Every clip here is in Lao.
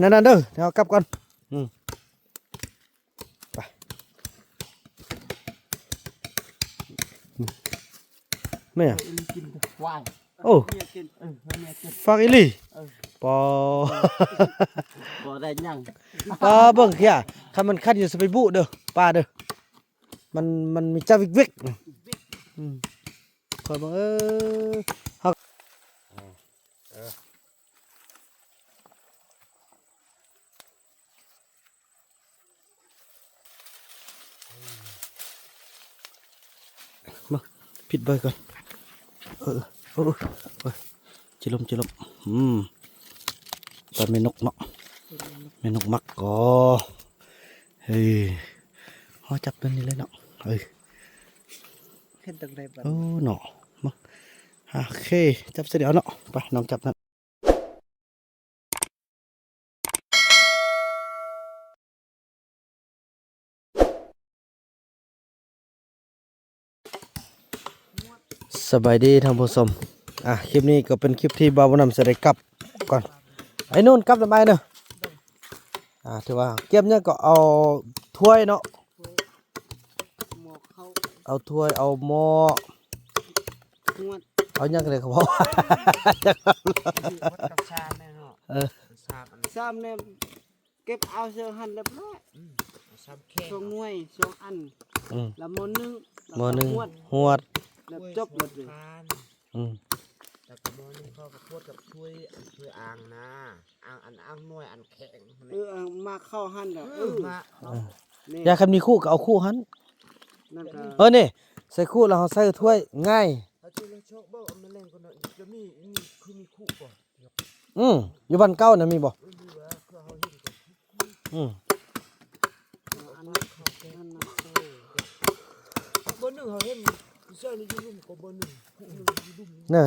ນັ້ນໆ ເດີ ດຽວເຮົາກັບກ່ອນ ອືມ ໄປ ແມ່ນຫຍັງ? ກິນແຕ່ຄວາຍ ໂອ້ ເມຍກິນ ເອີ ໃຫ້ເມຍກິນ ຟັກອີ່ຫຼີ ເອີ ປໍ ບໍ່ໄດ້ຫຍັງ ປາ ເບິ່ງເທື່ອ ຄັນມັນຄັນຢູ່ ຊິໄປບຸເດີ ປາເດີ ມັນ ມັນມີຈາວິກວິກ ອືມ ຂ້ອຍເບິ່ງ ເອີ ເຮົາ ມາ ປິດໄວ້ກ່ອນ ເອີ ໂອ້ຍ ໂອ້ຍ ຈິລົມ ຈິລົມ ອືມ ຕອນແມ່ນົກເນາະ ແມ່ນົກມັກ ອໍ ເຮີ້ຍ ເຮົາຈັບຕົວນີ້ເລີຍເນາະ ເອີ ເຮັດຈັ່ງໃດບັດ ໂອ້ ເນາະ ມາ ໂອເຄ ຈັບໃສ່ດຽວເນາະ ໄປ ນ້ອງຈັບນັ້ນ. ສະບາຍດີທ່ານຜູ້ຊົມ ອ່າ ຄລິບນີ້ກໍເປັນຄລິບທີ່ບ່າວບຸນນຳຈະໄດ້ກັບກ່ອນ ໄອ້ນູນກັບນຳອ້າຍເດີ ອ່າ ຖືວ່າກຽມຫຍັງກໍເອົາຖ້ວຍເນາະ ເອົາຖ້ວຍ ເອົາໝໍ້ ເອົາຫຍັງກໍໄດ້ ເຂົາບອກ ເອີ ຊາມອັນ ຊາມແນ່ ເກັບເອົາເຊິ່ງຫັ້ນລຽບຮ້ອຍ ອືມ ເອົາຊາມແຂ້ງ ສອງໜ່ວຍ ສອງອັນ ອືມ ລະໝໍ້ໜຶ່ງ ໝໍ້ໜຶ່ງ ຫວດ ແລ້ວຈົບລະ ອືມ ແລ້ວກໍໝໍ້ໜຶ່ງ ເຂົາກໍພວດກັບຖ້ວຍ ອັນຖ້ວຍອ່າງນາ ອ່າງ ອັນອ່າງໜ່ວຍ ອັນແຂງ ເອີ ມາເຂົ້າຫັ້ນລະ ເອີ ມາເຂົ້າ ເອີ ນີ້ ຢ່າ ຄັນມີຄຸກໍເອົາຄຸຫັ້ນ ນັ້ນກໍ ເອີ ນີ້ ໃສ່ຄຸແລ້ວເຮົາໃສ່ຖ້ວຍ ງ່າຍ ເຮົາຈະລອງຊອກເບິ່ງ ເອົາມາແລງກ່ອນເນາະ ຈະມີ ນີ້ຄືມີຄຸບໍ່? ອືມ ຢູ່ບ້ານເກົ່ານະມີບໍ່? ອືມ ອັນນັ້ນ ອັນນັ້ນ ເອີ ເບີໜຶ່ງເຮົາເຫັນໃສ່ຢູ່ລຸ່ມກໍເບີໜຶ່ງ ຜູ້ໜຶ່ງຢູ່ລຸ່ມ ເນີ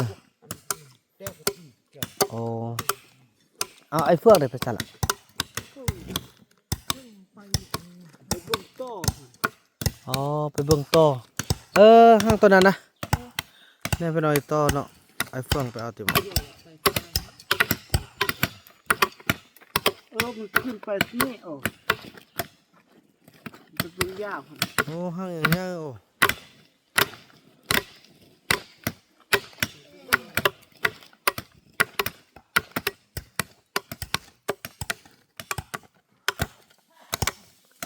ແຕ່ກໍ ອໍ ເອົາໄອ້ເຟືອງໄດ້ໄປໃສລະ? ໄປເບິ່ງຕໍ່ ອໍ ໄປເບິ່ງຕໍ່ ເອີ ຫ້າງຕົວນັ້ນນະ ແມ່ນໄປເອົາຕໍ່ເນາະ ໄອ້ເຟືອງໄປເອົາຕິ ເອີ ມັນຂຶ້ນໄປນີ້ ໂອ້ ມັນເປັນເບິ່ງຍາວພຸ້ນ ໂອ້ ຫ້າງໃຫຍ່ ໂອ້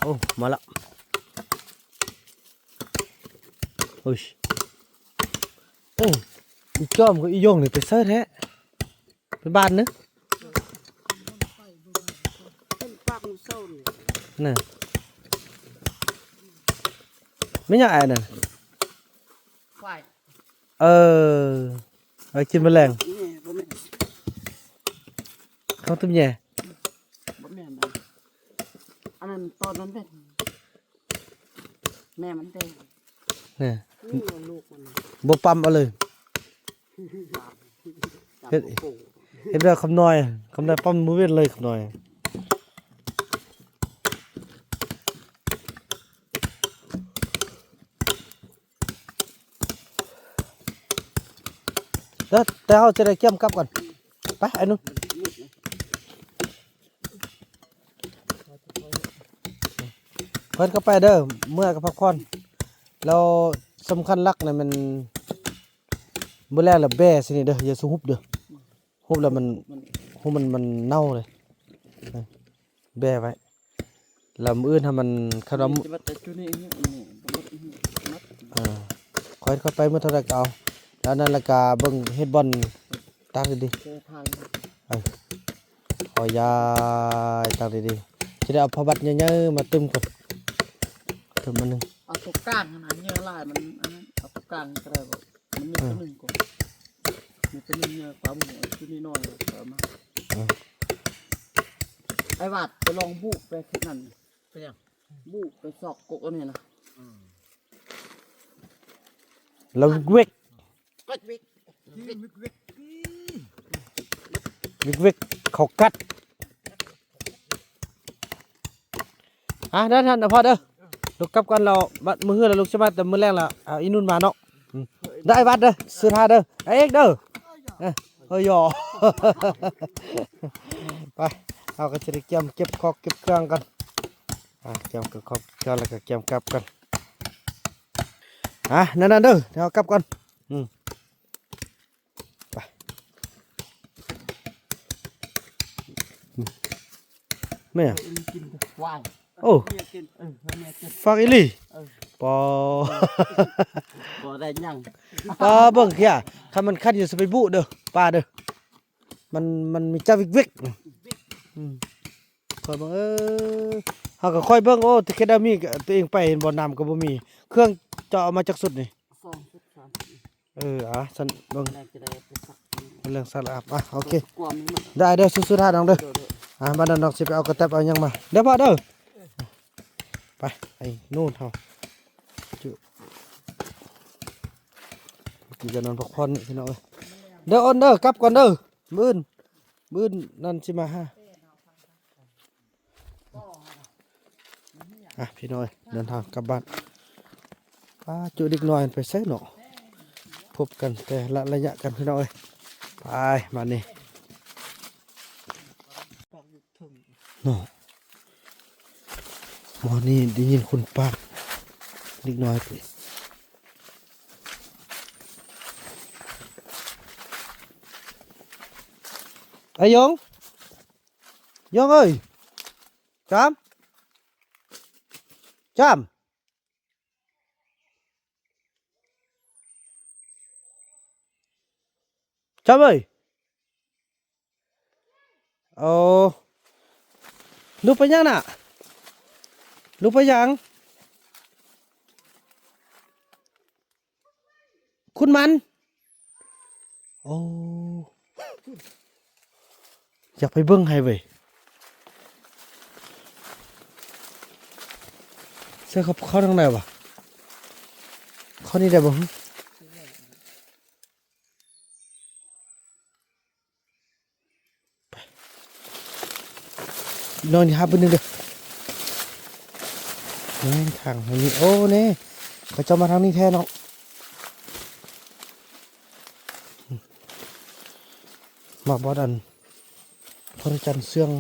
ໂອ້ ມາລະ ໂອ້ຍ ໂອ້ ອີຈອມກັບອີຢົງນີ້ໄປໃສແທ້ ໄປບ້ານເນາະ ເປັນປາກໝູເຊົານີ້ ນະ ແມ່ນຫຍັງອ້າຍນັ້ນ? ຄວາຍ ເອີ ໄວ້ກິນມື້ແລງ ແມ່ ບໍ່ແມ່ນ ເຂົ້າຕຸ້ມແຍ່ ບໍ່ແມ່ນ ອັນນັ້ນຕອນນັ້ນເດ້ ແມ່ມັນແດງ ນີ້ ນີ້ລູກມັນ ບໍ່ປ້ຳເອົາເລີຍ ເຮັດ ເຮັດແບບຄຳນ້ອຍ ຄຳນ້ອຍປ້ຳບໍ່ເວັ້ນເລີຍ ຄຳນ້ອຍ. ແຕ່ ແຕ່ເຮົາຈະໄດ້ກຽມກັບກ່ອນ ໄປ ໄອ້ໜຸ່ມ ເພິ່ນກໍໄປເດີ ເມື່ອຍກໍພັກຜ່ອນ ແລ້ວສຳຄັນຫຼັກນະແມ່ນ ມື້ແລກລະແບໃສ່ນີ້ເດີ ຢ່າສູ່ຮຸບເດີ ຮຸບແລ້ວມັນ ຮຸບມັນ ມັນເນົ່າເລີຍ ແບໄວ້ ແລ້ວມື້ອື່ນຖ້າມັນ ຄັນວ່າ ຈະມັດແຕ່ຈຸນີ້ ອັນນີ້ ເອີ ຄ່ອຍ ຄ່ອຍໄປມື້ເທົ່າໃດກໍເອົາ ແລ້ວນັ້ນລະກະເບິ່ງເຮັດບ່ອນຕາກດີໆ ເອີ ຂໍຢາຍຕາກດີໆ ຊິໄດ້ເອົາຜ້າບັດໃຫຍ່ໆມາຕຶ້ມກ່ອນ ຕຶ້ມອັນໜຶ່ງ ເອົາຕົວກາງຫັ້ນນະ ເຫຍື່ອຫຼາຍມັນ ອັນນັ້ນ ເອົາຕົວກາງກໍໄດ້ບໍ່? ມັນມີ ເອີ ຕົວໜຶ່ງກໍ ມີຕົວໜຶ່ງເຫຍື່ອຄວາມຫົວ ຕົວນ້ອຍໆ ເອົາມາ ເອີ ໄອ້ຫວາດໄປລອງບຸໄປເຂດນັ້ນ ເປັນຫຍັງ? ບຸໄປຊອກກົກອັນນີ້ນະ ອືມ ແລ້ວວິກວິກ ວິກວິກ ວິກວິກ ເຂົາກັດ ອ່ະ ເດີທ່ານນະພໍ່ເດີ ລູກກັບກ່ອນແລ້ວ ບັດມື້ຮືແລ້ວລູກຊິມາ ແຕ່ມື້ແລງແລ້ວ ເອົາອີ່ນຸ່ນມາເນາະ ອືມ ໄດ້ບັດເດີ ຊື້ທາເດີ ໄອ້ເອກເດີ ເອີ ເອີ ຢໍ ໄປ ເຮົາກໍຈະໄດ້ກຽມເກັບຂອງເກັບເຄື່ອງກ່ອນ. ອ່າ ກຽມເກັບຂອງເກັບເຄື່ອງ ແລ້ວກໍກຽມກັບກ່ອນ. ອ່າ ນັ້ນໆ ເດີ ດຽວເຮົາກັບກ່ອນ. ອືມ ໄປ ແມ່ ກິນຄວາຍ. ໂອ້ ເມຍກິນ ເອີ ເມຍກິນ ຟັກອີ່ຫຼີ. ເອີ ປໍ ບໍ່ໄດ້ຫຍັງ. ປາ ເບິ່ງເທື່ອ ຄັນມັນຄັນຢູ່ ຊິໄປບຸເດີ ປາເດີ. ມັນ ມັນມີຈາວິກວິກ. ອືມ ຂ້ອຍເບິ່ງ ເອີ ເຮົາກໍຄ່ອຍເບິ່ງ. ໂອ້ ແຕ່ເຂດດາວມີ ຕົວເອງໄປເຫັນບໍ່ ນ້ຳກໍບໍ່ມີ. ເຄື່ອງເຈົ້າເອົາມາຈັກຊຸດນີ້? ສອງຊຸດ ສາມຊຸດ. ເອີ ອ່າ ຊັ້ນເບິ່ງ ແລງຈະໄດ້ໄປຊັກ ເລື່ອງຊັກແລ້ວອາບ. ອ່າ ໂອເຄ ກວມນີ້ໝົດ. ໄດ້ເດີ ສູ້ໆ ທ່ານນ້ອງເດີ. ໂດຍໆ. ອ່າ ບາດນັ້ນນ້ອງຊິໄປເອົາກະແຕັບເອົາຫຍັງມາ. ໄດ້ບໍ່ເດີ? ໄປ ໄປໂນ່ນເຮົາ ກິນກັນນອນພັກຜ່ອນນີ້ພີ່ນ້ອງເອີຍ. ເດີ ອອນເດີ ກັບກ່ອນເດີ. ມື້ອື່ນ ມື້ອື່ນນັ້ນຊິມາຫາ. ອ່ະ ພີ່ນ້ອງເອີຍ ເດີນທາງກັບບ້ານ. ປ້າ ຈຸເດັກນ້ອຍໄປໃສເນາະ? ພົບກັນແຕ່ລະໄລຍະກັນ ພີ່ນ້ອງເອີຍ. ໄປ ບາດນີ້ເນາະ ໝໍນີ້ໄດ້ຍິນຄົນປາກເດັກນ້ອຍໄປ. ອາຍົງ ຢອງເອີຍ ຈາມ ຈາມ ຈາມເອີຍ. ໂອ້ ລູກໄປຫຍັງນະ? ລູກໄປຫຍັງ? ຂຸດມັນ. ໂອ້ ຢາກໄປເບິ່ງໃຫ້ເວີຍ. ເສື້ອເຂົາ ເຂົ້າທາງໃດວະ? ເຂົ້ານີ້ໄດ້ບໍ່? ນ້ອງນີ້ຫາບເບິ່ງເດີ. ນີ້ທາງນີ້ ໂອ້ ນີ້ ເຂົາເຈົ້າມາທາງນີ້ແທ້ເນາະ. ມາບ່ອນອັນ ພະຈັນເຊື່ອງ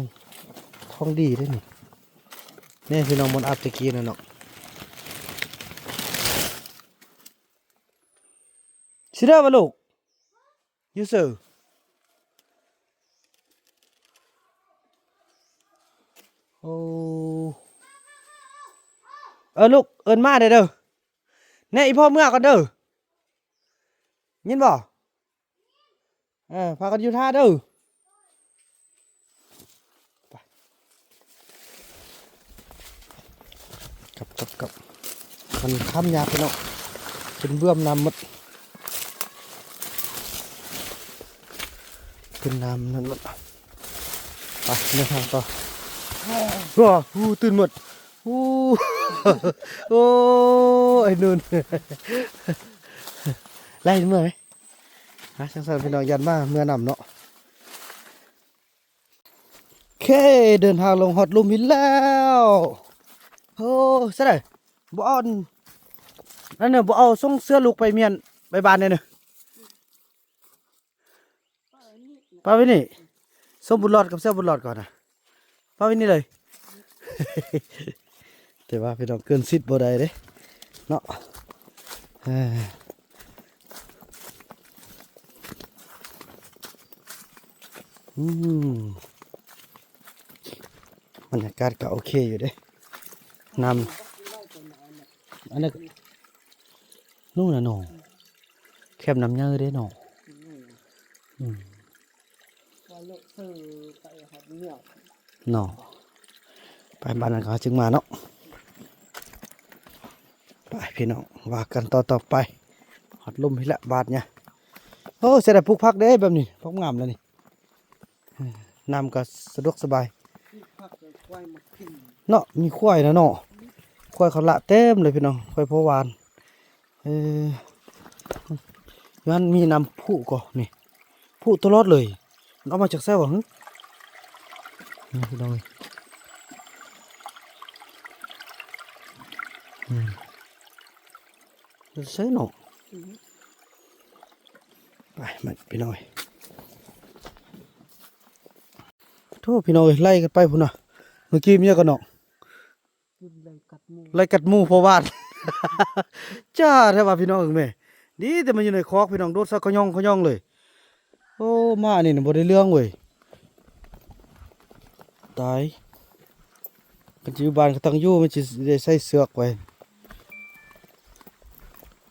ທອງດີເດ້ນີ້. ນີ້ພີ່ນ້ອງ ບ່ອນອາບແຕ່ກີ້ນັ້ນເນາະ. ຊິເດີບໍ່ລູກ? You sir. ໂອ້ ເອີລູກ ເອີ້ນມາແດ່ເດີ. ແນ່ ອີພໍ່ເມືອກ່ອນເດີ ຍິນບໍ່? ເອີ ພາກັນຢູ່ທ່າເດີ. ໄປ ກັບ ກັບ ກັບ ມັນຂ້າມຍາກເນາະ ເປັນເບື່ອມນ້ຳໝົດ ເປັນນ້ຳນັ້ນໝົດ. ໄປ ເດີນທາງຕໍ່. ວ້າ ອູ້ ຕື່ນໝົດ. ອູ້ ໂອ້ ໄອ້ນຸ່ນ ໄລ່ເມືອໄໝ? ຮະ ຈັ່ງຊັ້ນພີ່ນ້ອງ ຢ້ານໝາເມືອນຳເນາະ. ເຄ ເດີນທາງລົງຮອດລຸ່ມຫີນແລ້ວ. ໂອ້ ໃສ່ໄດ້ ບໍ່ເອົາ ອັນນັ້ນເນາະ ບໍ່ເອົາສົ່ງເສື້ອລູກໄປມ້ຽນ ໄປບ້ານແດ່ເນາະ. ປາໄວ້ນີ້ ສົມບຸນຫຼອດກັບເສື້ອບຸນຫຼອດກ່ອນນະ ປາໄວ້ນີ້ເລີຍ. ແຕ່ວ່າພີ່ນ້ອງເກີນສິດບໍ່ໄດ້ເດ້ເນາະ. ເອີ ອືມ ບັນຍາກາດກໍໂອເຄຢູ່ເດ້ ນ້ຳ ອັນນັ້ນ ໂນ່ນນະ ໜອງ ແຄມນ້ຳໃຫຍ່ເດ້ເນາະ. ອືມ ອືມ ວ່າເລາະເຊີໄປຫອດເໝືອກເນາະ. ໄປບ້ານນັ້ນເຂົາຈຶ່ງມາເນາະ. ໄປພີ່ນ້ອງ ວ່າກັນຕໍ່ໆໄປ ຮອດລຸ່ມພີ້ລະບາດນີ້. ໂອ້ ເສຍດາຍ ປູກຜັກເດ້ແບບນີ້ ພັກງາມແລ້ວນີ້. ເອີ ນ້ຳກໍສະດວກສະບາຍເນາະ ມີຄວາຍນະເນາະ ຄວາຍເຂົາລະເຕັມເລີຍພີ່ນ້ອງ ຄວາຍໂພຫວານ. ເອີ ຢູ່ຫັ້ນມີນ້ຳພຸກໍ ນີ້ ພຸຕະຫຼອດເລີຍ ມັນອອກມາຈາກໃສຫວະ? ຫຶ ນີ້ພີ່ນ້ອງເອີຍ ອືມ ຢູ່ໃສເນາະ? ໄປ ມາ ພີ່ນ້ອງເອີຍ. ໂອ້ ພີ່ນ້ອງເອີຍ ໄລ່ກັນໄປພຸ້ນນະ. ເມື່ອກີ້ມີຫຍັງກໍນ້ອງ ໄລ່ກັດໝູ່ ໄລ່ກັດໝູ່ພໍ່ບ້ານ. ຈ້າແທ້ວ່າພີ່ນ້ອງເອີຍແມ່. ດີແຕ່ມາຢູ່ໃນຄອກພີ່ນ້ອງ ໂດດໃສ່ຂະຫຍອງຂະຫຍອງເລີຍ. ໂອ້ ໝານີ້ນະບໍ່ໄດ້ເລື່ອງເວີຍ. ຕາຍ ຄັນຊິຢູ່ບ້ານກໍຕ້ອງຢູ່ ມັນຊິໄດ້ໃສ່ເຊືອກໄວ້.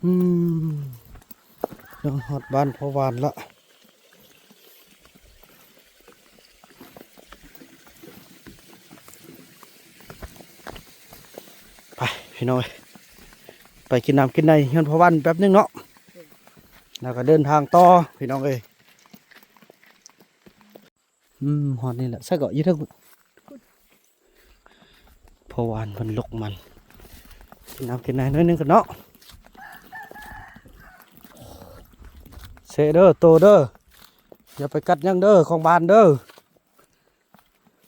ອືມ ເລີ່ມຮອດບ້ານພໍ່ຫວານລະ. ໄປພີ່ນ້ອງເອີຍ ໄປກິນນ້ຳກິນໃນເຮືອນພໍ່ຫວານແປັບໜຶ່ງເນາະ ແລ້ວກໍເດີນທາງຕໍ່ພີ່ນ້ອງເອີຍ. ອືມ ຮອດນີ້ແຫຼະ ໃສ່ເກາະຢູ່ເທິງພຸ້ນ ເພາະວ່າເພິ່ນລົກມັນ. ກິນນ້ຳກິນໃນໜ້ອຍໜຶ່ງກ່ອນເນາະ. ເຊເດີ ໂຕເດີ ຢ່າໄປກັດຫຍັງເດີ ຂອງບ້ານເດີ.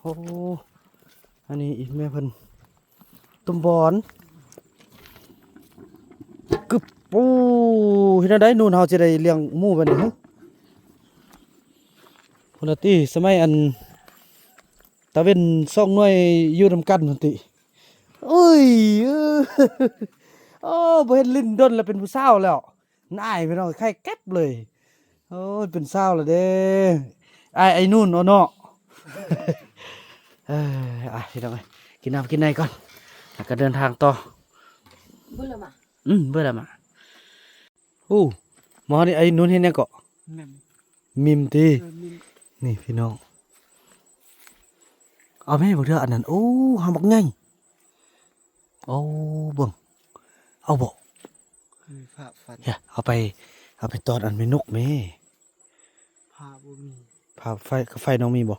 ໂອ້ ອັນນີ້ອີກແມ່ເພິ່ນ ຕຸ່ມບອນ ກຶບ. ໂອ້ ເຮັດແນວໃດນູນເຮົາຊິໄດ້ລ້ຽງໝູແບບນີ້ຫື? ພຸ້ນລະຕິ ສະໄໝອັນຕາເວັນສອງໜ່ວຍຢູ່ນຳກັນພຸ້ນຕິ. ໂອ້ຍ ເອີ ໂອ້ ບໍ່ເຫັນຫຼິ້ນດົນແລ້ວ ເປັນຜູ້ສາວແລ້ວ. ນາຍ ພີ່ນ້ອງ ໄຂ້ແກັບເລີຍ. ໂອ້ຍ ເປັນສາວແລ້ວເດ້ ອ້າຍໄອ້ນູນເນາະ. ເອີ ອ່ະ ພີ່ນ້ອງເອີຍ ກິນນ້ຳກິນໃນກ່ອນ ແລ້ວກໍເດີນທາງຕໍ່. ເບິດແລ້ວມາ ອືມ ເບິດແລ້ວມາ. ໂອ້ ໝໍນີ້ໄອ້ນຸນເຮັດຫຍັງເກາະ? ມິມ ມິມຕິ? ເອີ ມິມ. ນີ້ພີ່ນ້ອງ ເອົາແມ່ ບັກເທື່ອອັນນັ້ນ. ໂອ້ ຫາບັກໃຫຍ່. ໂອ້ ເບິ່ງ ເອົາບໍ່? ມີພະຟັນ ເອົາໄປ ເອົາໄປຕອນອັນແມ່ນົກແມ້. ພະບໍ່ມີ ພະໄຟ ໄຟນ້ອງມີບໍ່?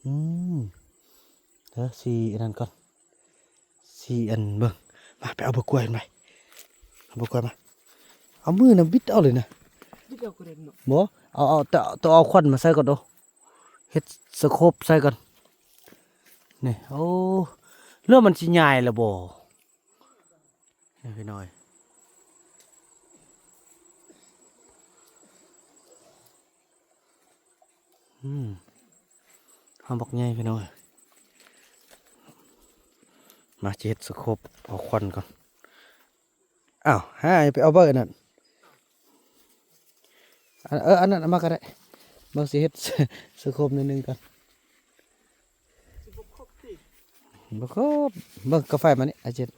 ອືມ ເດີ ຊິອັນນັ້ນກ່ອນ ຊິອັນເບິ່ງ. ມາ ໄປເອົາເບີກລ້ວຍມາ ເອົາເບີກລ້ວຍມາ. ເອົາມືນະບິດເອົາເລີຍນະ ບິດເອົາກໍໄດ້ເນາະ. ບໍ່ ເອົາ ເອົາ ແຕ່ ແຕ່ເອົາຂວັນມາໃສ່ກ່ອນໂດ ເຮັດສະໂຄບໃສ່ກ່ອນ. ນີ້ ໂອ້ ເລື່ອງມັນຊິຍາຍລະບໍ່? ນີ້ພີ່ນ້ອງ ອືມ ຫາບັກໃຫຍ່ພີ່ນ້ອງ. ມາ ຊິເຮັດສະໂຄບເອົາຂວັນກ່ອນ. ອ້າວ ຫາໄປເອົາເບີອັນນັ້ນ ອັນ ເອີ ອັນນັ້ນເອົາມາກໍໄດ້. ເບິ່ງ ຊິເຮັດສະໂຄບໜ້ອຍໜຶ່ງກ່ອນ. ບໍ່ຄົບ ເບິ່ງກໍໄຟມານີ້ ອາເຈັດ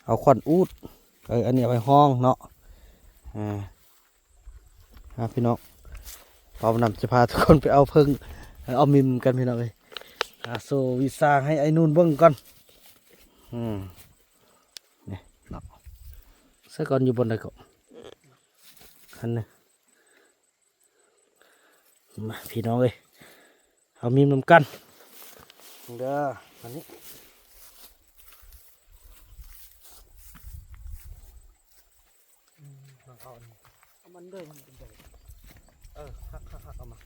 ເອົາຂວັນອູດ. ເອີ ອັນນີ້ເອົາໄວ້ຫ້ອງເນາະ. ອ່າ ອ່າ ພີ່ນ້ອງ ປາວນ້ຳຈະພາທຸກຄົນໄປເອົາເຜິ້ງ ເອົາມິມກັນພີ່ນ້ອງເອີຍ. ອ່າ ໂຊວິຊາໃຫ້ໄອ້ນູນເບິ່ງກ່ອນ. ອືມ ນີ້ເນາະ ໃສ່ກ່ອນ ຢູ່ບ່ອນໃດເກາະ ຫັ້ນນະ. ມາ ພີ່ນ້ອງເອີຍ ເອົາມີມນຳກັນເດີ ອັນນີ້ ອືມ ເອົາອັນນີ້ ເອົາມັນເດີ ມັນເປັນໃດ ເອີ ຫັກ ຫັກ ຫັກ ເອົາມາ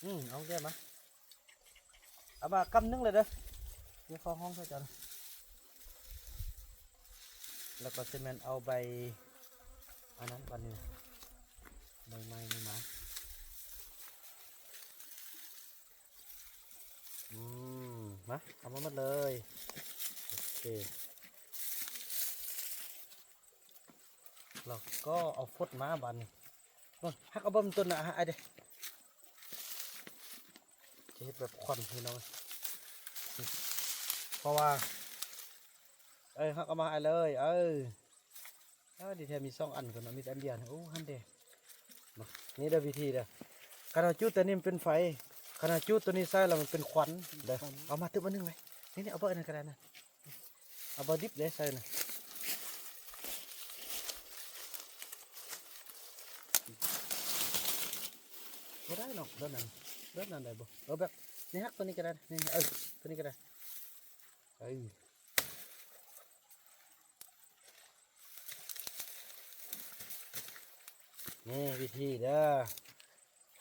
ອືມ ເອົາເດີມາ. ເອົາມາກຳໜຶ່ງເລີຍເດີ ດຽວຂໍຫ້ອງໃຫ້ເຈົ້ານະ ແລ້ວກໍຊິແມ່ນເອົາໃບ ອັນນັ້ນບາດນີ້ ໃບໄມ້ນີ້ມາ ອືມ ມາ ເອົາມາໝົດເລີຍ ໂອເຄ. ແລ້ວກໍເອົາຟົດມາບາດນີ້ ເບິ່ງ ຫັກເອົາເບິ່ງຕົ້ນນະ ອ້າຍເດ້ ຈະເຮັດແບບຂວັນພີ່ນ້ອງ ເພາະວ່າ ເອີ ຫັກເອົາມາອ້າຍເລີຍ ເອີ ເອີ ດີແທ້ມີສອງອັນ ເພິ່ນເອົາມີແຕ່ອັນດຽວ ໂອ້ ຫັ້ນເດ້ ນີ້ເດີວິທີເດີ ຄັນເຮົາຈູດຕົວນີ້ມັນເປັນໄຟ ຄັນເຮົາຈູດຕົວນີ້ໃສ່ແລ້ວມັນເປັນຂວັນເດີ ເອົາມາຕຶບອັນໜຶ່ງໄວ້ ນີ້ໆ ເອົາເບິ່ງອັນນັ້ນກໍໄດ້ນະ. ເອົາບໍ່ດິບເດ້ໃສ່ນະ ບໍ່ໄດ້ເນາະ ແບບນັ້ນ ແບບນັ້ນໄດ້ບໍ່? ເອີ ແບບນີ້ ຫັກຕົວນີ້ກໍໄດ້ ນີ້ໆ ເອີ ຕົວນີ້ກໍໄດ້ ເອີ ນີ້ວິທີເດີ.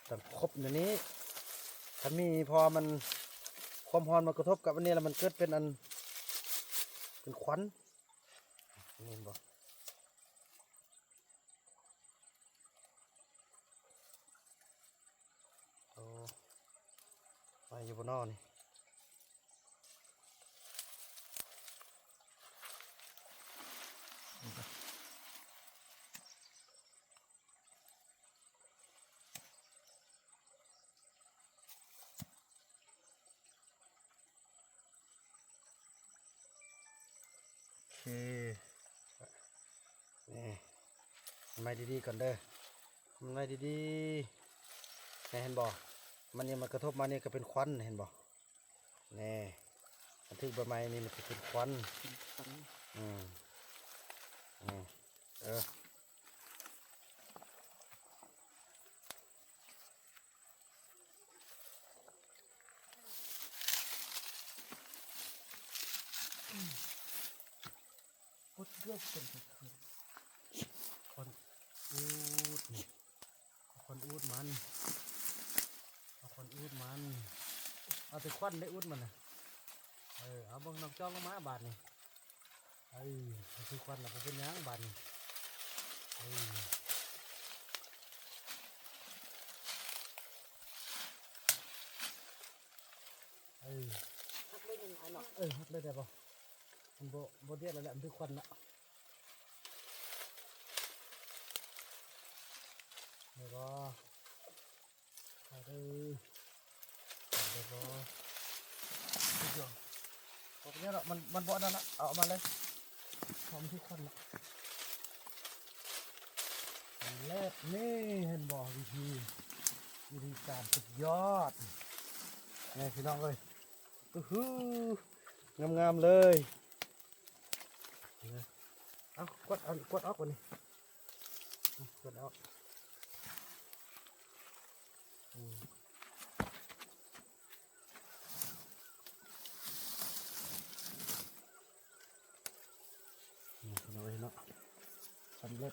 ຕ້ອງຄົບແນວນີ້ ຄັນມີ ເພາະວ່າມັນ ຄວາມຮ້ອນມັນກະທົບກັບອັນນີ້ ແລ້ວມັນເກີດເປັນອັນ ເປັນຄວັນ ເຫັນບໍ່? ບໍ່ນໍນີ້. ໂອເຄ ນີ້ ມັດໄວ້ດີໆກ່ອນເດີ ມັດໄວ້ດີໆ ນີ້ເຫັນບໍ່ ມັນນີ້ ມັນກະທົບມານີ້ກະເປັນຄວັນ ເຫັນບໍ່ ນີ້ ມັນຖືກໃບໄມ້ນີ້ ມັນຈະເປັນຄວັນ ເປັນຄວັນ ອືມ ອືມ ເອີ. ຄົນອູດນີ້ ເອົາຄົນອູດມັນ ເອົາຄົນອູດມັນ ເອົາແຕ່ຄວັນໄດ້ອູດມັນນະ ເອີ ເອົາເບິ່ງ ນ້ອງຈອກລົງມາບາດນີ້. ເອີ ມັນຄືຄວັນລະ ບໍ່ເປັນຫຍັງບາດນີ້ ເອີ ເອີ ຫັກເລີຍໄດ້ບໍ່ ມັນບໍ່ ບໍ່ດຽດແລ້ວແຫຼະ ມັນຄືຄວັນລະ ໄດ້ບໍ່? ໄດ້ບໍ່? ບໍ່ເປັນຫຍັງດອກ ມັນ ມັນບໍ່ອັນນັ້ນລະ ເອົາອອກມາເລີຍ ເພາະມັນຖືກຄວັນລະ ສຳເລັດ ນີ້ ເຫັນບໍ່ ວິທີ ວິທີການສຸດຍອດ ນີ້ພີ່ນ້ອງເອີຍ ອື້ຫື ງາມໆເລີຍ ເອົາ ກວດ ອັນ ກວດອອກບາດນີ້ ກວດອອກ ອືມ ນີ້ເນາະ ສຳເລັດ.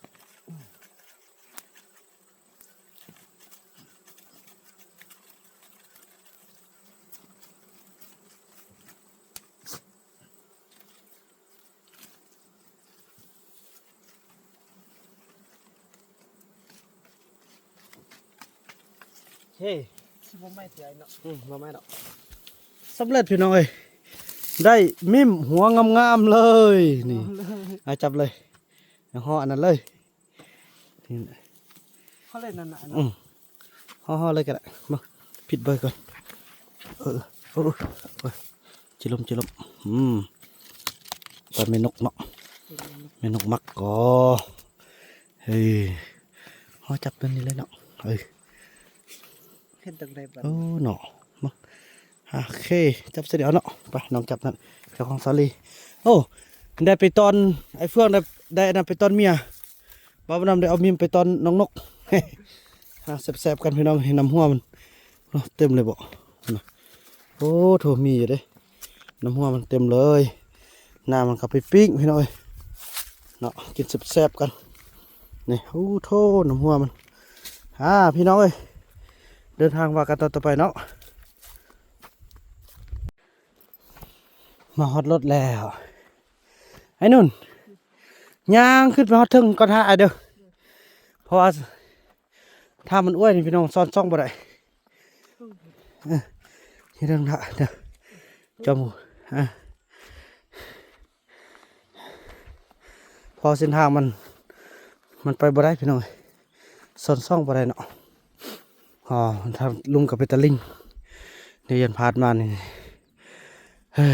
ເຮີ້ ຊິບໍ່ໄໝ້ຕິອ້າຍເນາະ ອືມ ບໍ່ໄໝ້ດອກ ສຳເລັດພີ່ນ້ອງເອີຍ ໄດ້ມິ້ມຫົວງາມໆເລີຍ ນີ້ ເອົາເລີຍ ອ່ະ ຈັບເລີຍ ເອົາຫໍ່ອັນນັ້ນເລີຍ ນີ້ ເຮົາເລີຍນັ້ນນະ ອືມ ເຮົາ ເຮົາເລີຍກະໄດ້ ມາ ປິດໄວ້ກ່ອນ ເອີ ໂອ້ຍ ໂອ້ຍ ຈິລົມ ຈິລົມ ອືມ ຕອນແມ່ນົກເນາະ ແມ່ນົກມັກກໍ ເຮີ້ຍ ເຮົາຈັບຕົວນີ້ເລີຍເນາະ ເອີ ເຮັດຈັ່ງໃດບາດ ໂອ້ ເນາະ ມາ ໂອເຄ ຈັບໃສ່ດຽວເນາະ ໄປ ນ້ອງຈັບນັ້ນ ເຈົ້າຂອງສາລີ ໂອ້ ໄດ້ໄປຕອນ ໄອ້ເຟືອງໄດ້ ໄດ້ອັນນັ້ນໄປຕອນເມຍ ບ່າວບຸນນຳໄດ້ເອົາມີມໄປຕອນນ້ອງນົກ ຫາແຊບໆກັນພີ່ນ້ອງ ເຫັນນ້ຳຫົວມັນ ເຕັມເລີຍບໍ ໂອ້ໂທ້ ມີຢູ່ເດ້ ນ້ຳຫົວມັນເຕັມເລີຍ ນ້າມັນກະໄປປີ້ງພີ່ນ້ອງເອີຍ ເນາະ ກິນແຊບໆກັນ ນີ້ ໂອ້ໂທ້ ນ້ຳຫົວມັນ ອ່າ ພີ່ນ້ອງເອີຍ ເດີນທາງວ່າກັນຕອນຕໍ່ໄປເນາະ ມາຮອດລົດແລ້ວ ໄອ້ນຸ່ນ ຍ່າງຂຶ້ນໄປຮອດເທິງກ່ອນຫາອ້າຍເດີ ເພາະວ່າຖ້າມັນອວຍນີ້ພີ່ນ້ອງ ສອນສ່ອງບໍ່ໄດ້ ເອີ ເຮັດເລື່ອງທະເດີ ຈອມ ເອີ ເພາະເສັ້ນທາງມັນ ມັນໄປບໍ່ໄດ້ພີ່ນ້ອງເອີຍ ສອນສ່ອງບໍ່ໄດ້ເນາະ ອໍ ທາງລຸ່ມກໍເປັນຕາລິງ ດຽວຢ້ານພາດມານີ້ ເຮີ້ຍ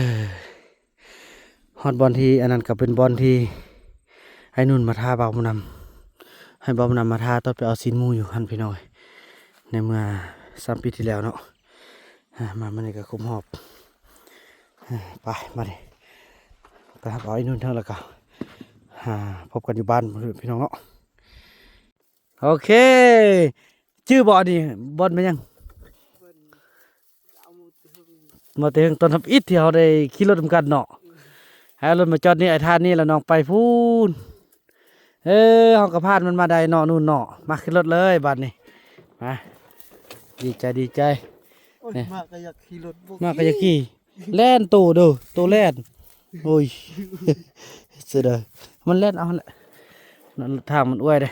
ຮອດບ່ອນທີ່ ອັນນັ້ນກໍເປັນບ່ອນທີ່ໄອ້ນຸ່ນມາທ້າບ່າວບຸນນຳ ໃຫ້ບ່າວບຸນນຳມາທ້າຕອນໄປເອົາຊີ້ນໝູຢູ່ຫັ້ນພີ່ນ້ອງເອີຍ ໃນເມື່ອສາມປີທີ່ແລ້ວເນາະ ອ່າ ມາມື້ນີ້ກໍຄົບຮອບ ອ່າ ໄປ ບາດນີ້ ໄປຮັບເອົາໄອ້ນຸ່ນເຖິງ ແລ້ວກໍ ອ່າ ພົບກັນຢູ່ບ້ານພີ່ນ້ອງເນາະ. ໂອເຄ ຈື່ບໍ່ອັນນີ້ ບ່ອນແມ່ນຫຍັງ? ມາແຕ່ເທິງ ຕອນທຳອິດທີ່ເຮົາໄດ້ຂີ່ລົດນຳກັນເນາະ ໃຫ້ເອົາລົດມາຈອດນີ້ ອ້າຍທ່ານນີ້ ແລ້ວນ້ອງໄປພຸ້ນ ເອີ ເຮົາກໍຜ່ານມັນມາໄດ້ເນາະ ນູ່ນເນາະ ມາຂຶ້ນລົດເລີຍບາດນີ້ ມາ ດີໃຈ ດີໃຈ ໂອ້ຍ ນີ້ ມາກໍຢາກຂີ່ລົດ ມາກໍຢາກຂີ່ ແລ່ນໂຕເດີ ໂຕແລ່ນ ໂອ້ຍ ເສຍດາຍ ມັນແລ່ນເອົາຫັ້ນແຫຼະ ທາງມັນອວຍເດ້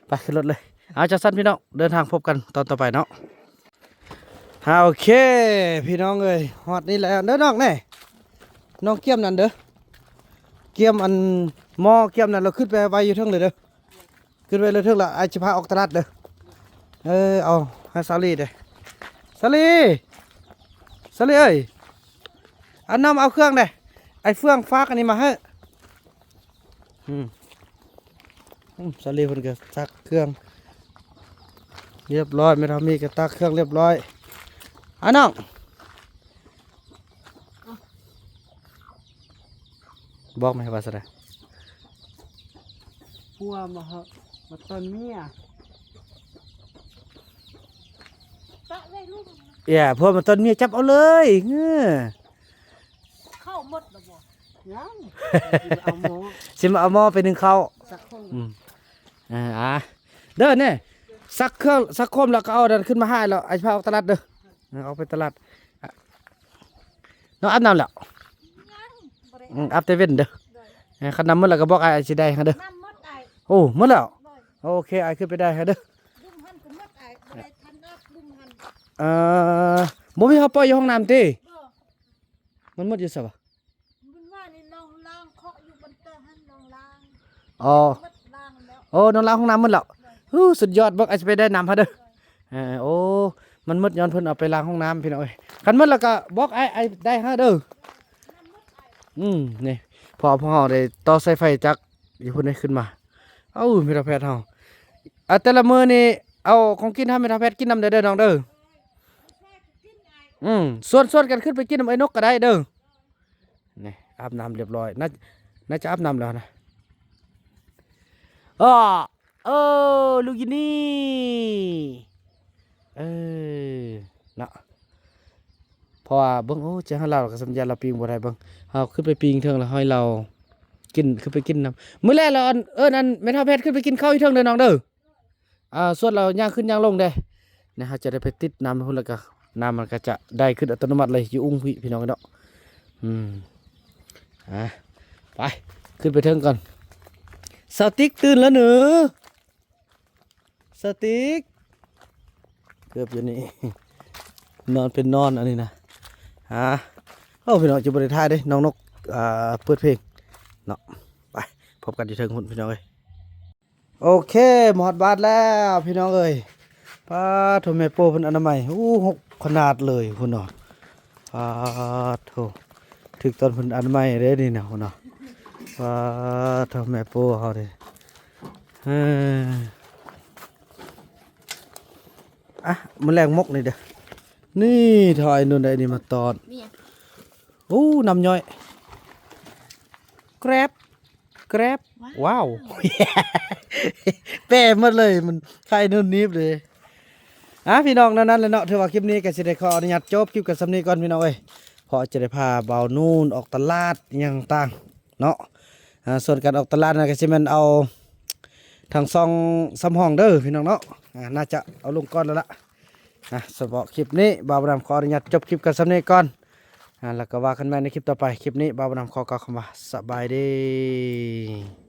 ໄປຂຶ້ນລົດເລີຍ ເອົາ ຈັ່ງຊັ້ນພີ່ນ້ອງ ເດີນທາງພົບກັນຕອນຕໍ່ໄປເນາະ. ອ່າ ໂອເຄ ພີ່ນ້ອງເອີຍ ຮອດນີ້ແລ້ວເດີນ້ອງ ແນ່ ນ້ອງກຽມນັ້ນເດີ ກຽມອັນໝໍ້ ກຽມນັ້ນ ລະຂຶ້ນໄປໄວ້ຢູ່ເທິງເລີຍເດີ ຂຶ້ນໄປເລີຍເທິງລະ ອ້າຍຊິພາອອກຕະຫຼາດເດີ ເອີ ເອົາໃຫ້ສາລີເດີ ສາລີ ສາລີເອີຍ ອັນນ້ອງເອົາເຄື່ອງເດ້ ອ້າຍເຟືອງຝາກອັນນີ້ມາໃຫ້ ອືມ ອືມ ສາລີເພິ່ນກໍຊັກເຄື່ອງຮຽບຮ້ອຍ ແມ່ເຖົ້າມີກໍຕັກເຄື່ອງຮຽບຮ້ອຍ ອາ ນ້ອງ ບອກແມ່ວ່າຊັ້ນນະ ຜົວມາເຫາະ ມາຕອນເມຍ ປະເລີຍລູກ ເອີ ຜົວມາຕອນເມຍ ຈັບເອົາເລີຍ ເອີ ເຂົ້າໝົດແລ້ວບໍ່? ຍັງ ຊິມາເອົາໝໍ້ ຊິມາເອົາໝໍ້ໄປໜຶ້ງເຂົ້າ ສັກຄົມ ອືມ ເອີ ອາ ເດີແນ່ ຊັກເຄື່ອງ ຊັກຄົມແລ້ວກໍເອົາອັນນັ້ນຂຶ້ນມາໃຫ້ແລ້ວ ອ້າຍພາອອກຕະຫຼາດເດີ ເອີ ອອກໄປຕະຫຼາດ ອາ ນ້ອງອາບນ້ຳແລ້ວ? ຍັງ ບໍ່ໄດ້ອາບ ອືມ ອາບແຕ່ເວັນເດີ ໂດຍ ເອີ ຄັນນ້ຳໝົດແລ້ວກໍບອກອ້າຍ ອ້າຍຊິໄດ້ໃຫ້ເດີ ນ້ຳໝົດອ້າຍ ໂອ້ ໝົດແລ້ວ ໂດຍ ໂອເຄ ອ້າຍຂຶ້ນໄປໄດ້ໃຫ້ເດີ ດຸ່ມຫັ້ນກໍໝົດອ້າຍ ບໍ່ໄດ້ທັນອາບດຸ່ມຫັ້ນ ເອີ ບໍ່ມີ ເຮົາປ່ອຍຢູ່ຫ້ອງນ້ຳຕິ? ບໍ່ ມັນໝົດຢູ່ໃສວະ? ມັນວ່ານີ້ນ້ອງລ້າງເຄາະຢູ່ບັນເຕີຫັ້ນ ນ້ອງລ້າງ ອໍ ໝົດລ້າງແລ້ວ ໂອ້ ນ້ອງລ້າງຫ້ອງນ້ຳໝົດແລ້ວ ໂດຍ ຮູ້ ສຸດຍອດ ເບິ່ງ ອາດຈະໄປໄດ້ນຳຫັ້ນເດີ ເອີ ໂອ້ ມັນໝົດຍ້ອນເພິ່ນເອົາໄປລ້າງຫ້ອງນ້ຳ ພີ່ນ້ອງເອີຍ ຄັນໝົດແລ້ວກໍບອກອ້າຍ ອ້າຍໄດ້ໃຫ້ເດີ ອືມ ນີ້ ພໍພວກເຮົາໄດ້ຕໍ່ສາຍໄຟຈາກຢູ່ພຸ້ນເດ້ ຂຶ້ນມາ ເອົ້າ ແມ່ເຖົ້າແພດເຮົາ ອາ ແຕ່ລະມື້ນີ້ເອົາຂອງກິນໃຫ້ແມ່ເຖົ້າແພດກິນນຳເດີ ເດີນ້ອງເດີ ອືມ ຊວນ ຊວນກັນຂຶ້ນໄປກິນນຳອ້າຍນົກກໍໄດ້ເດີ ນີ້ ອາບນ້ຳຮຽບຮ້ອຍ ໜ້າ ໜ້າຈະອາບນ້ຳແລ້ວນະ ອ້າ ເອີ ລູກຢູ່ນີ້ ເອີ ເນາະ ເພາະວ່າເບິ່ງ ໂອ້ ຈະໃຫ້ລາວກໍສຳຍາລາວປີ້ງບໍ່ໄດ້ ເບິ່ງ ເຮົາຂຶ້ນໄປປີ້ງເທິງແລ້ວໃຫ້ລາວກິນ ຂຶ້ນໄປກິນນຳ ມື້ແລກລາວເອີ້ນ ເອີ້ນອັນແມ່ເຖົ້າແພດຂຶ້ນໄປກິນເຂົ້າຢູ່ເທິງເດີນ້ອງເດີ ອ່າ ສ່ວນລາວຍ່າງຂຶ້ນຍ່າງລົງເດ້ ນີ້ເຮົາຈະໄດ້ໄປຕິດນ້ຳພຸ້ນ ແລ້ວກໍນ້ຳມັນກໍຈະໄດ້ຂຶ້ນອັດຕະໂນມັດເລີຍ ຢູ່ອຸ້ງພີ້ ພີ່ນ້ອງເນາະ ອືມ ອ່າ ໄປ ຂຶ້ນໄປເທິງກ່ອນ ສາວຕິກຕື່ນແລ້ວເນີ ສາວຕິກ ເກືອບຢູ່ນີ້ ນອນເປັນນອນອັນນີ້ນະ ອ່າ ໂອ້ ພີ່ນ້ອງ ຈະບໍ່ໄດ້ຖ່າຍເດ້ ນ້ອງນົກ ອ່າ ເປີດເພງເນາະ ໄປ ພົບກັນຢູ່ເທິງພຸ້ນ ພີ່ນ້ອງເອີຍ. ໂອເຄ ມາຮອດບ້ານແລ້ວພີ່ນ້ອງເອີຍ ປາດໂທ້ ແມ່ໂປ້ເພິ່ນອະນາໄມ ໂອ້ ຮົກຂະໜາດເລີຍພຸ້ນເນາະ ປາດໂທ້ ຖືກຕອນເພິ່ນອະນາໄມເດ້ນີ້ນະ ພຸ້ນເນາະ ປາດໂທ້ ແມ່ໂປ້ເຮົາເດ້ ເອີ ອ່ະ ມື້ແລງໝົກນີ້ເດີ້ ນີ້ ຖ້າໄອ້ນຸ່ນໄດ້ນີ້ມາຕອນ ມີຫຍັງ? ໂອ້ ນ້ຳຍ້ອຍ ແກຣັບ ແກຣັບ ວ້າວ ວ້າວ ແປໝົດເລີຍ ມັນໄຂ່ນຸ່ນໜີບເລີຍ ອ່າ ພີ່ນ້ອງ ແນວນັ້ນແຫຼະເນາະ ຖືວ່າຄລິບນີ້ກໍຊິໄດ້ຂໍອະນຸຍາດຈົບຄລິບກັນສ່ຳນີ້ກ່ອນ ພີ່ນ້ອງເອີຍ ເພາະຈະໄດ້ພາບ່າວນູນອອກຕະຫຼາດຫຍັງຕ່າງເນາະ ອ່າ ສ່ວນການອອກຕະຫຼາດນັ້ນກໍຊິແມ່ນເອົາທາງຊ່ອງສຳຮອງເດີ້ ພີ່ນ້ອງເນາະ ອ່າ ໜ້າຈະເອົາລົງກ່ອນແລ້ວລະ ອ່ະ ສຳລັບຄລິບນີ້ ບ່າວບຸນນຳຂໍອະນຸຍາດຈົບຄລິບກັນສ່ຳນີ້ກ່ອນ ອ່ະ ແລ້ວກໍວ່າກັນໃໝ່ໃນຄລິບຕໍ່ໄປ ຄລິບນີ້ບ່າວບຸນນຳຂໍກ່າວຄຳວ່າ ສະບາຍດີ.